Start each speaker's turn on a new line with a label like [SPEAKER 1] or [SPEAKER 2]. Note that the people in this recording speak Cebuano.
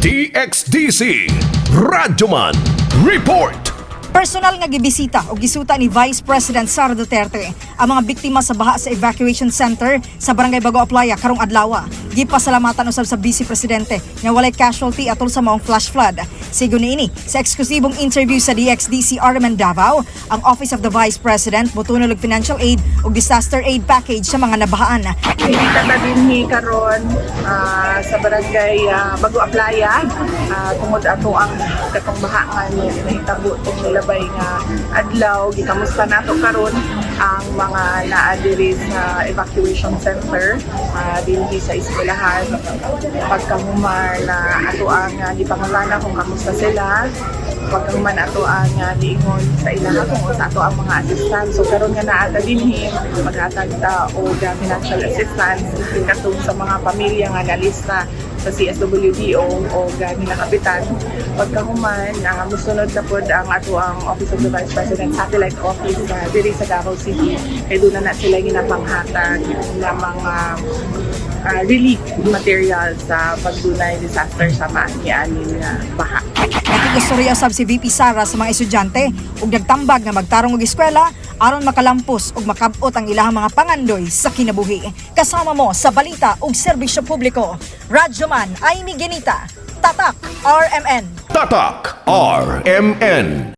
[SPEAKER 1] DXDC Radyoman Report.
[SPEAKER 2] Personal nga gibisita o gisuta ni Vice President Sara Duterte ang mga biktima sa baha sa evacuation center sa Barangay Bago Aplaya karong adlaw. Gipasalamatan usab sa Vice Presidente nga walay casualty atol sa maong flash flood. Sigon niini sa eksklusibong interview sa DXDC RMN Davao, ang Office of the Vice President motunol og financial aid ug disaster aid package sa mga nabahaan.
[SPEAKER 3] Bisita ta dinhi karon sa barangay Bago Aplaya tungod ato ang katong baha nga nahitabo tong nilabay nga adlaw. Gikamusta nato karon ang mga naa diri sa evacuation center dinhi sa eskwelahan. Pagkahuman na ato ang gipangutana kung kamusta sila, pagkahuman ato ang niingon sa ilaha kung unsa ato ang mga assistance. So karon nga naa ta dinhi, maghatag ta og financial assistance katong sa mga pamilya nga nalista sa CSWDO o nila kapitan. Pagkahuman, musunod na pod ang ato ang Office of the Vice President Satellite Office diri sa Davao City kay doon na sila ginapanghatag na mga relief material sa pag dunay disaster sama nianing baha.
[SPEAKER 2] Nakig-istorya usab si VP Sara sa mga estudyante ug nagtambag nga magtarong og eskwela aron makalampos ug makab-ot ang ilahang mga pangandoy sa kinabuhi. Kasama mo sa balita ug serbisyo publiko. Radyoman Amy Genita, Tatak RMN.
[SPEAKER 1] Tatak RMN.